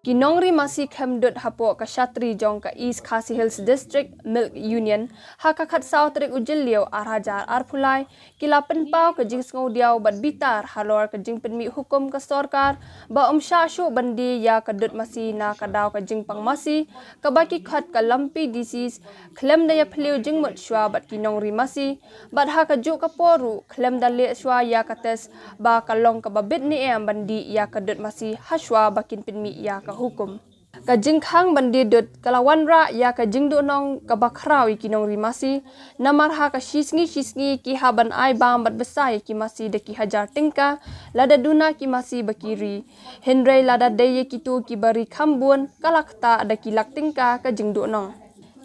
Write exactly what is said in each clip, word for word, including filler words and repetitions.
Ki nongri masi khem dud hapoh ka shatri jong ka East Khasi Hills District Milk Union ha ka khatsaw tarik u Jylliew ar hajar arphew lai ki la pynpaw ka jingsngewdiaw bad bitar halor ka jingpynmih hukum ka sorkar ba ym shah shuh ban die ïa ka dud masi na ka daw ka jingpang masi kaba ki khot ka lumpy disease khlem da ïaphylliew jingmut shuwa bad ki nongri masi, bad ha kajuh ka por ruh khlem da leh shuwa ïa ka test ba ka long kaba bit ne em ban dih ïa ka dud masi hashwa ba kin pynmih ïa ka hukum. Ka jingkhang ban die dud ka la wanrah ïa ka jingduhnong kaba khraw ïa ki nongri masi, namar ha ka shisngi shisngi ki hap ban ai bam bad bsa ïa ki masi da ki hajar tyngka lada duna ki masi ba ki ri. Hynrei lada dei ïa kito kiba ri kham bun ka la ktah da ki lak tyngka ka jingduhnong.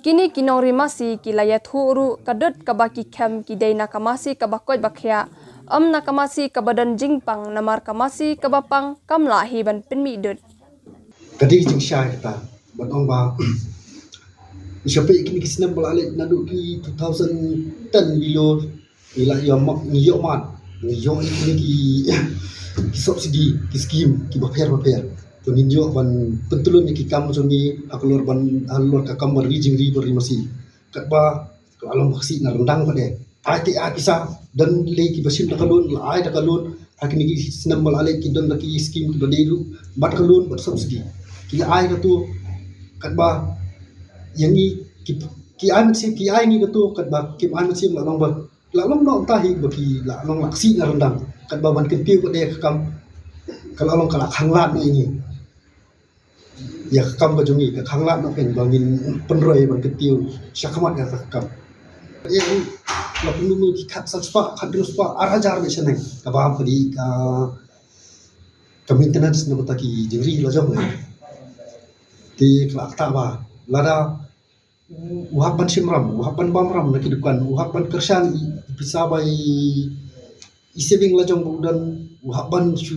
Kine ki nongri masi ki la ïathuh ruh ka dud kaba ki khem ki dei na ka masi kaba koit ba khiah, ym na ka masi kaba don jingpang, namar ka masi kaba pang kam lah hi ban pynmih dud. Ka dei jingshai kata ban ong ba ngi shu peit kine ki snem ba la leit naduh ki two thousand ten below, ngi la ïoh ma-, ngi ïoh mad, ngi ïoh ïa kine ki, ki subsidy, ki scheme kiba pher ba pher. To ngin ïoh ban pyntylun ïa ki kam jong ngi halor ban, halor ka kam ban ri jingri ban ri masi. Katba ka la long ba ka sih na ryndang pat de. Ai te ai pisa, don lei kiba shim da ka loan, la ai da ka loan. Ha kine ki snem ba la leit ki don da ki scheme kiba dei ruh bad ka loan bad subsidy. Ki la ai kato, katba ïa ngi ki, ki ai mynsiem, ki ai ngi kato, katba kim ai mynsiem, la long ba, la long noh mynta hi ba ki la long la ka sih na ryndang. Katba ban kyntiew pat de ka kam, ka la long ka la khanglad noh ïa ngi. Ïa ka kam ka jong ngi ka khanglad noh, ken ba ngin pynroi ban kyntiew sha khmat ïa ka kam. Ïa la kumno kumno ki khatsan spah, khathynriew spah, ar hajar beit shaneng ka bam ka dih ka, ka maintenance na bynta ki jingri la jong ngi. Te ka la ktah ba lada u hap ban shim ram, u hap ban bam ram na ki dukan, u hap ban kyrshan i, i pisa ba i, i saving la jong ba u don, u hap ban shu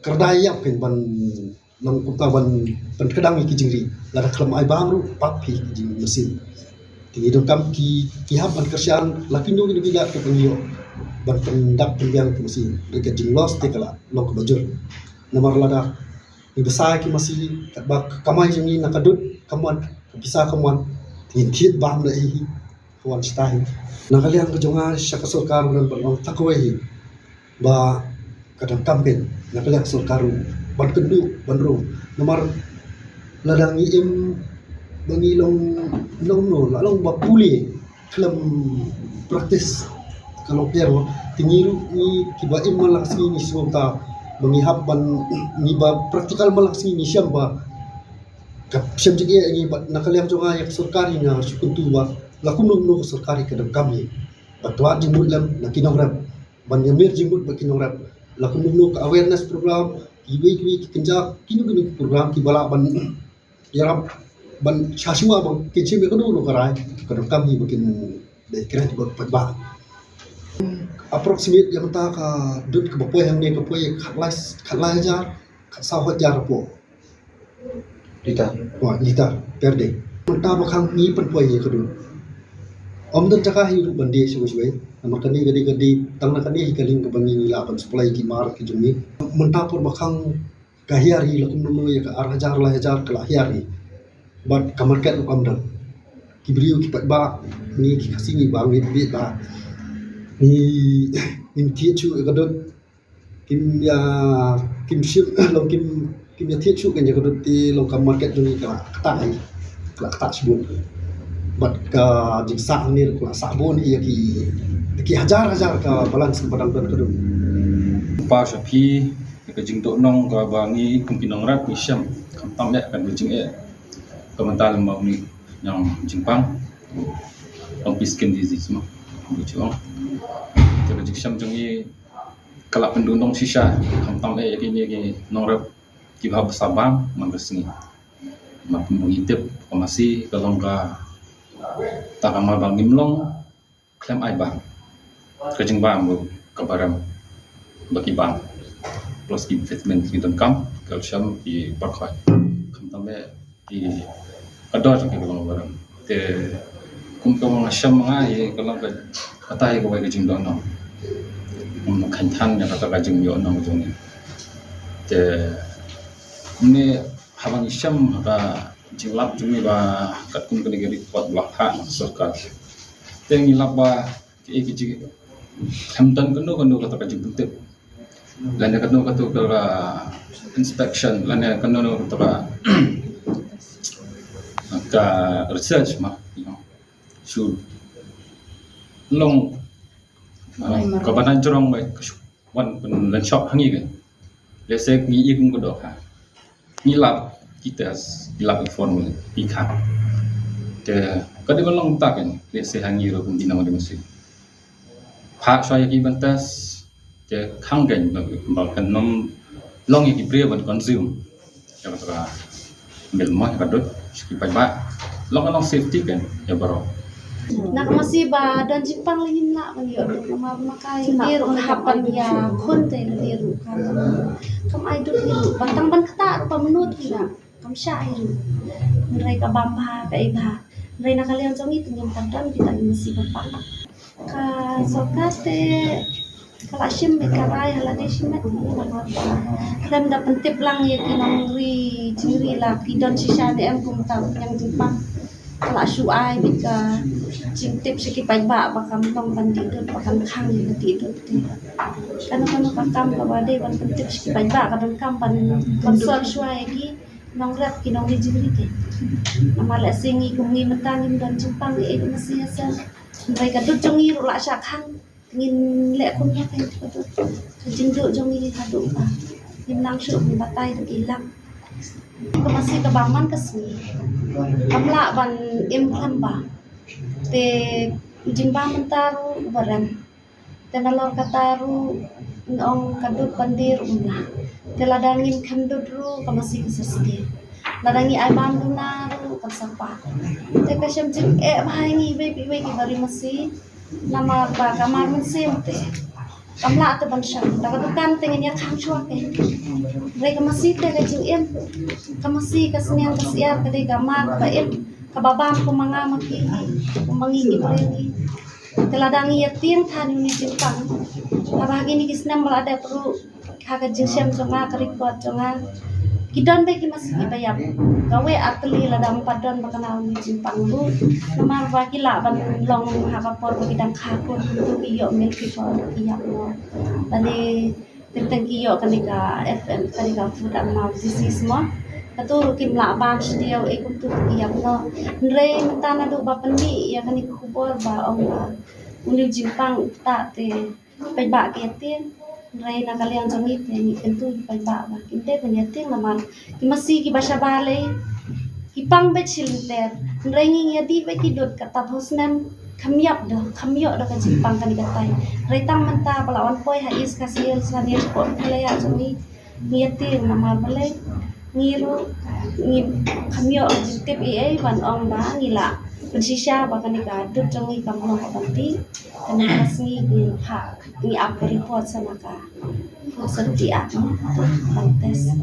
kyrda ïap, ken ban long kumta ban pynkdang ïa ki jingri. Lada khlem ai bam ruh pap hi ki jingmynsiem. Te ngi donkam ki, ki hap ban kyrshan la kino kino ki lad kiba ngi ïoh ban pyndap pynbiang ki masi. Hynrei ka jingloss te ka la long kaba jur. Namar lada ngi bsa ïa ki masi, katba ka kamai jong ngi na ka dud kam wan, ka pisa kam wan, te ngin thied bam da ei hi. Ka wan shatai. Na ka liang ka jong nga sha ka sorkar ruh ban ong tang kawei hi ba ka donkam ken na ka liang ka sorkar ruh ban kynduh ban rung. Namar lada ngi im ba ngi long, long no, la long ba pule khlem practice ka long pher. Te ngi ruh ngi kiba im man la ka sngi ngi sngewta ba ngi hap ban, ngi ba practical man la ka sngi ngi shem ba ka shem jingeh ïa ngi. Bad na ka liang jong nga ïa ka sorkar hi nga shu kyntu ba la kumno kumno ka sorkar hi ka donkam hi ban wad jingmut lem na ki nongrep, ban ïamir jingmut bad ki nongrep. La kumno kumno ka awareness program, kiwei kiwei ki kynja, kino kino ki program kiba lah ban ïarap ban sha shuwa ba kin shim ïa kano kano ka rai, ka donkam hi ba kin dei kren bad paidbah. Approximate ïa mynta ka dud kaba poi hangne ka poi khatlai, khatlai hajar, khatsaw hajar hapoh. Liter. Wa, liter per day. Mynta ba khang ngi pynpoi ïa ka dud. Ym don jaka hi ruh ban die shawei shawei. Namar kane ka dei, ka dei tang na kane hi ka lieng kaba ngi, ngi lah ban supply ki mar ki jong ngi. Mynta por ba khang ka hiar hi la kumno kumno ïa ka ar hajar lai hajar ka la hiar hi. Bad ka market ruh kam don. Ki briew ki paidbah, ngi ki Khasi ngi bang bit bit ba ngi, ngim thied shuh ïa ka dud. Kim ïa, kim shim, long kim, kim ïa thied shuh kein ïa ka dud te long ka market jong ngi ka la ktah hi. Ka la ktah shibun. Bad ka jingsah hangne ka la sah bun hi ïa ki, ki hajar hajar ka balance kaba dang don ka dud. Khublei shibun ïa ka jingdonkam kaba ngi kum ki nongrep ngi shem, khamtam ïa ka jingeh ka mynta lem bad une u nongpang jingpang lumpy skin disease mo. Kumba ju ong, ïa ka jingshem jong ngi ka la pyndonkam shisha, khamtam ïa kine ki nongrep kiba hap bsa bam man ka sngi. Namar kumba ngi tip ka masi ka long kata ka mar ba ngim long khlem ai bam. Ka jingbam ruh kaba rem ba ki bam. Plus ki vitamin ki donkam, calcium, ki pyrkhat. Khamtam ïa ki, ka dor jong ki ka long kaba rem. Te kum kaba nga shem nga ïa ka long ka, kata hi kawei ka jingdonkam. Kum nga kynthang ïa kata ka jingïohnong jong ngi. Te kumne haba ngi shem ha ka jinglap jong ngi ba katkum kane ka report ba la phah na ka sorkar, te ngi lap ba ki, ki jing, khlem don kano kano kata ka jingpyntip lane kano kano kata ka inspection lane kano kano kata ka, ka research ma, you know, shu long, uh, kaba najrong ba ka shu wan pynlynshop ha ngi kan. Lehse ngi i kum ka doh ha ngi lap ki test, ngi lap informal, ngi khang. Te ka dei ban long ta kan, lehse ha ngi ruh kum ki nongrim masi. Phah shuwa ïa ki ban test, te khang kan ba kan ym long ïa ki briew ban consume. Ïa kata ka milk mo, ïa ka dud sha ki paidbah. Long ka long safety kan ïa baroh. Na ka masi ba don jingpang lei ngim lah ban ïoh dud namar ma ka ïa ki ruh ka hap ban ïakhun te lei ruh ka. Kam ai dud hi ruh ban tang ban ktah ruh ba mynnud hi ruh. Kam shah hi ruh. Hynrei ka bam bha ka ei bha. Hynrei na ka liang jong ngi te ngim pat don kita ki masi ba pang. Ka sorkar te ka la shim beit ka rai ha lade shimet, khlem da pyntip lang ïa ki nongri jingri la ki don shisha ne em kum ta u pynïang jingpang. Ka la shu ai beit ka jingtip sha ki paidbah ba kam long ban dih dud, ba kan khang ïa ka dih dud te. Kano kano ka kam kaba dei ban pyntip sha ki paidbah ka donkam ban, ban sor shuwa ïa ki nongrep ki nongri jingri te. Namar lehse ngi kum ngi mynta ngim don jingpang ei ei masi ïa sa. Hynrei ka dud jong ngi ruh la shah khang. Ngin leh kumno kein ka dud, ka jingduh jong ngi haduh ba ngim nang shuh ban batai da ki lang. Ka masi kaba man ka sngi kam lah ban im khlem ba. Te u jingbam mynta ruh uba rem. Te nalor kata ruh ngi ong ka dud ban die ruh um lah. Te lada ngim khem dud ruh ka masi ka sa sdie. Lada ngi ai bam duna ruh kan sa pah. Te ka shem jingeh bha ïa ngi iwei pa iwei kiba ri masi. Namar ba ka mar mynsiem te kam lah te ban shong. Da ka dukan te ngin ïa khang shuwa kein. Hynrei ka masi te ka jingim. Ka masi ka sniang ka syiar ka dei ka mar ba im. Kaba bam kum ma nga ma phi, kum ma ngi ki briew ngi. Te lada ngi ïa tieng than ïa une u jingpang. Haba ha kine ki snem ba la dep ruh, ha ka jingshem jong nga, ka report jong nga, ki don beit ki masi kiba ïap. Kawei ar tylli lada ym pat don ba kane une u jingpang ruh. Namar ba ki lah ban long ha ka por ba ki dang kha khun, kumto ki ïoh milk fever, ki ïap noh. Lane teng teng ki ïoh kane ka F M, kane ka foot and mouth disease mo. Kato ruh kim lah ban sdie ei kumto ki ïap noh. Hynrei mynta naduh ba pynmih ïa kane ka khubor ba ong ba une u jingpang u ktah te paidbah ki ïa tieng. Hynrei na ka liang jong ngi te ngi kyntu ïa ki paidbah ba kim dei ban ïa tieng namar ki masi kiba shaba lei ki pang beit shilynter. Hynrei ngi ïa dih beit ki dud kata phew snem. Kham ïap doh, kham ïoh doh ka jingpang kane katai. Hynrei tang mynta ba la wan poi ha East Khasi Hills lane shapoh Meghalaya jong ngi, ngi ïa tieng namar balei ngi ruh ngi kham ïoh ka jingtip ei ei ban ong ba ngi lah pynshisha ba kane ka dud jong ngi kam long ka ban dih. Kane ka sngi ngi phah, ngi ap ka report sa na ka Food Safety Act ban test.